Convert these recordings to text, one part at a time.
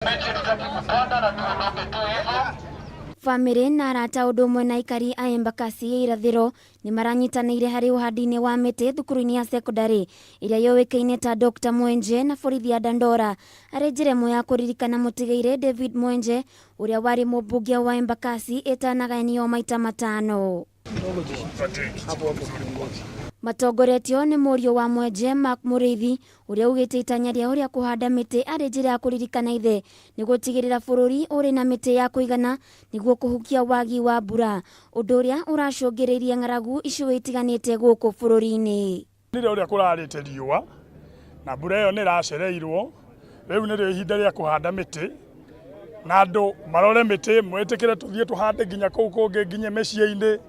Miti hatutaki kupanda na tuondoke tu hivyo. Bamĩrĩ na arata ũndũ ũmwe na aikari a Embakasi ya irathĩro nĩ maranyitanĩire harĩ ũhandi-inĩ wa mĩtĩ thukuru-inĩ ya sekondarĩ ĩrĩa yũĩkaine ta Dr Mwenje na borithi ya Dandora arĩ njĩra ĩmwe ya kũririkana mũtigairĩ David Mwenje ũrĩa warĩ mũmbunge wa Embakasi ĩtanagayanio maita matano. Matongoretio nĩ mũriũ wa Mwenje Mark Mũrĩithi ũrĩa ugĩte itanya rĩao rĩa kũhanda mĩtĩ arĩ njĩra ya kũririkana ithe nĩ gũtigĩrĩra bũrũri ũrĩ na mĩtĩ ya kũigana nĩguo kũhukia wagi wa mbura ũndũ ũrĩa ũracũngĩrĩirie ng'aragu icigo itiganĩte gũkũ bũrũri-inĩ. Nire ũrĩa kũrarĩte riũa na mbura ĩyo nĩ ĩracereirwo, rĩu nĩrĩo ihinda rĩa kũhanda mĩtĩ na andũ marore mĩtĩ mwĩtĩkĩre tũthiĩ tũhande nginya kũu kũngĩ nginya mĩciĩ-inĩ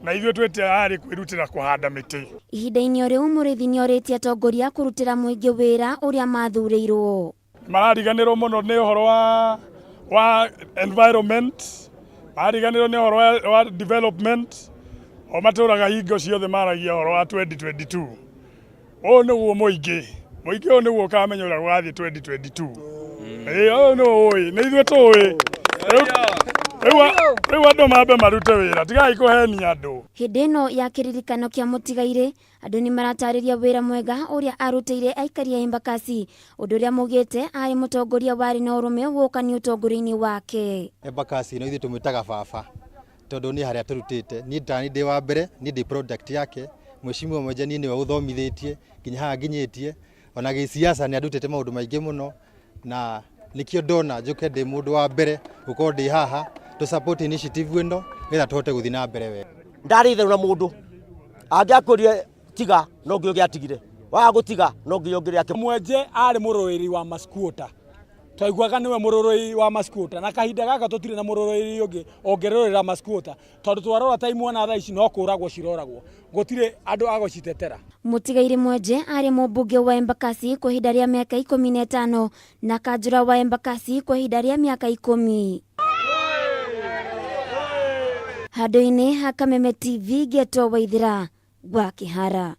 na ithuĩ twĩ tayarĩ kwĩrutĩra kũhanda mĩtĩ. Ihinda-inĩ o rĩu Mũrĩithi nĩorĩtie atongoria kũrutĩra mũingĩ wĩra ũrĩa mathurĩirwo. Marariganĩrwo mũno nĩ ũhoro wa, wa environment, marariganĩrwo nĩ ũhoro wa, wa development, o matũraga hingo ciothe maragia ũhoro wa 2022. Ũyũ nĩguo mũingĩ, mũingĩ ũyũ nĩguo ũkamenya ũrĩa gũgathiĩ 2022. Ĩĩ ũyũ nĩ ũĩ, nĩ ithuĩ tũĩ. Rĩu andũ mambe marute wĩra, tigai kũhenia andũ. Hĩndĩ ĩno ya kĩririkano kĩa mũtigairĩ, Andũ nĩ maratarĩria wĩra mwega ũrĩa arutĩire aikari a Embakasi, ũndũ ũrĩa maugĩte arĩ mũtongoria warĩ na ũrũme wokani ũtongoria-inĩ wake. Embakasi ĩno ithuĩ tũmwĩtaga baba tondũ nĩ harĩa atũrutĩte. Niĩ tani ndĩ wa mbere, niĩ ndĩ product yake. Mheshimiwa Mwenje niĩ nĩwe ũthomithĩtie nginya haha nginyĩtie. Ona gĩsiasa nĩ andutĩte maũndũ maingĩ mũno na nĩkĩo ndona njũke ndĩ mũndũ wa mbere gũkorwo ndĩ haha tũ support initiative ĩno nĩgetha tũhote gũthiĩ na mbere wega. Ndarĩ itherũ na mũndũ angĩakwĩrire tiga no nginya ũngĩatigire waga gũtiga no nginya ũngĩrĩ Mwenje arĩ mũrũĩri wa maskuota twaiguaga nĩwe mũrũrũi wa maskuota na kahinda gaka tũtirĩ na mũrũrũi ũngĩ ũngĩrũĩra maskuota tondũ twarora ta imwana thaa ici no kũragwo ciroragwo gũtirĩ andũ a gũcitetera. Mũtigairĩ Mwenje arĩ mũmbunge wa Embakasi kwa ihinda rĩa mĩaka 15 na kanjũra wa Embakasi kwa ihinda rĩa mĩaka 10. Handũ-inĩ ha Kameme TV ngetwo Waithĩra gwa Kĩhara.